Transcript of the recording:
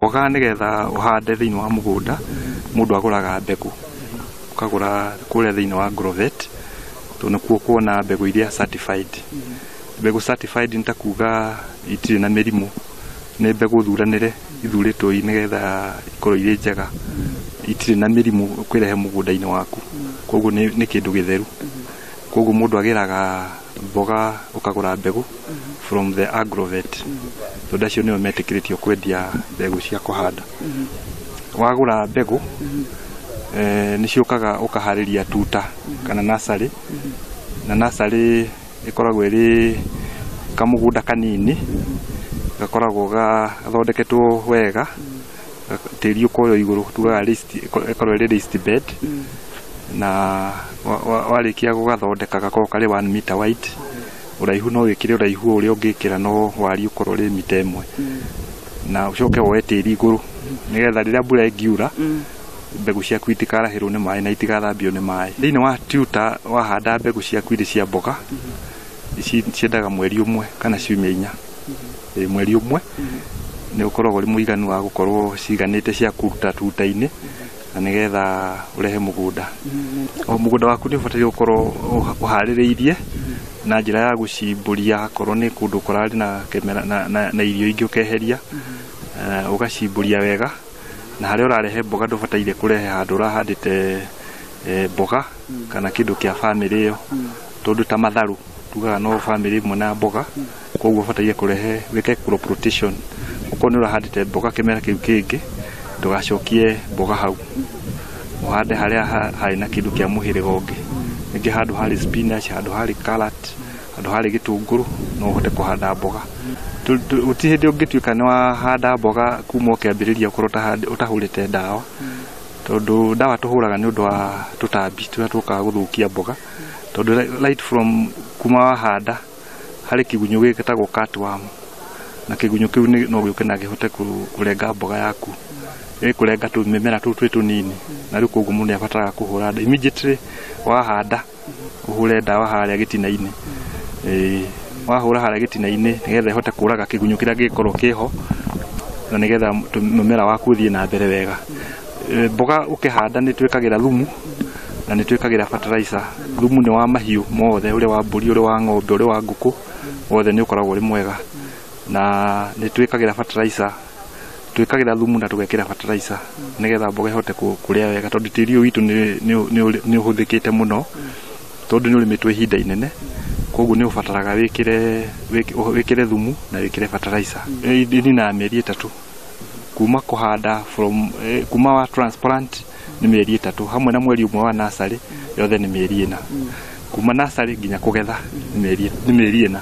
Mboga nĩgetha ũhande thĩinĩ wa mũgũnda, mũndũ agũraga mbegũ, ũkagũra kũrĩa thĩinĩ wa Agrovet, tondũ nĩkuo kuona mbegũ iria certified. Mbegũ certified nĩ ta kuga itirĩ na mĩrimũ, nĩ mbegũ thuranĩre, ithurĩtwo nĩgetha ikorwo irĩ njega, itirĩ na mĩrimũ ũkĩrehe mũgũnda-inĩ waku, koguo nĩ kĩndũ gĩtheru. Koguo mũndũ agĩraga mboga ũkagũra mbegũ from the Agrovet, tondũ acio nĩo metĩkĩrĩtio kwendia mbegũ cia kũhanda. Wagũra mbegũ, nĩ ciũkaga ũkaharĩria tuta kana nursery, na nursery ĩkoragwo ĩrĩ kamũgũnda kanini, gakoragwo gathondeketwo wega, tĩri ũkoywo igũrũ, tugaga ĩkoragwo ĩrĩ raised bed, na warĩkia gũgathondeka gakoragwo karĩ 1 meter wide, ũraihu no wĩkĩre ũraihu o ũrĩa ũngĩkĩra no wariĩ ũkorwo ũrĩ mita 1, na ũcoke woe tĩri igũrũ nĩgetha rĩrĩa mbura ĩngiura mbegũ ciaku itikarahĩrwo nĩ maĩ na itigathambio nĩ maĩ. Thĩinĩ wa tuta wahanda mbegũ ciaku irĩ cia mboga, ici ciendaga mweri 1 kana ciumia 4. Mweri 1 nĩ ũkoragwo ũrĩ mũiganu wa gũkorwo ciganĩte cia kũruta tuta-inĩ na nĩgetha ũrehe mũgũnda. O mũgũnda waku nĩ ũbataire gũkorwo ũharĩrĩirie na njĩra ya gũcimbũria, akorwo nĩ kũndũ kũrarĩ na kĩmera na irio ingĩ ũkeheria, ũgacimbũria wega, na harĩa ũrarehe mboga ndũbataire kũrehe handũ ũrahandĩte mboga kana kĩndũ kĩa bamĩrĩ ĩyo, tondũ ta matharũ tugaga no bamĩrĩ ĩmwe na mboga, koguo ũbataire kũrehe wĩke crop rotation. Okorwo nĩ ũrahandĩte mboga kĩmera kĩu kĩngĩ, ndũgacokie mboga hau, ũhande harĩa harĩ na kĩndũ kĩa mũhĩrĩga ũngĩ. Ningĩ handũ harĩ spinach, handũ harĩ carrot, handũ harĩ gĩtũngũrũ, no ũhote kũhanda mboga. Gũtirĩ hĩndĩ ũngĩtuĩka nĩ wahanda mboga kuma ũkĩambĩrĩria ũkorwo ũtahũrĩte ndawa, tondũ ndawa tũhũraga nĩ ũndũ wa tũtambi tũrĩa tũkaga gũthũkia mboga, tondũ right from kuma wahanda harĩ kĩgunyũ gĩtagwo cutworm, na kĩgunyũ kĩu no gĩũke na kĩhote kũrenga mboga yaku, gĩkũrenga tũmĩmera tũu twĩ tũnini, na rĩu koguo mũndũ nĩ abataraga kũhũra ndawa immediately wahanda, ũhũre ndawa harĩa gĩtina-inĩ. Wahũra harĩa gĩtina-inĩ nĩgetha ĩhote kũraga kĩgunyũ kĩrĩa gĩgĩkorwo kĩho, na nĩgetha mũmera waku ũthiĩ na mbere wega. Mboga ũkĩhanda nĩ twĩkagĩra thumu na nĩ twĩkagĩra fertilizer. Thumu nĩ wa mahiũ mothe, ũrĩ wa mbũri, ũrĩ wa ng'ombe, ũrĩ wa ngũkũ, wothe nĩ ũkoragwo ũrĩ mwega. Na nĩ twĩkagĩra fertilizer, twĩkagĩra thumu na tũgekĩra fertilizer nĩgetha mboga ĩhote kũrĩa wega, tondũ tĩri ũyũ witũ nĩ ũhũthĩkĩte mũno, tondũ nĩ ũrĩmĩtwo ihinda inene, koguo nĩ ũbataraga wĩkĩre thumu na wĩkĩre fertilizer. Ĩninaga mĩeri 3 kuma kũhanda from kuma wa transplant nĩ mĩeri 3, hamwe na mweri 1 wa nursery, yothe nĩ mĩeri 4. Kuma nursery nginya kũgetha nĩ mĩeri 4.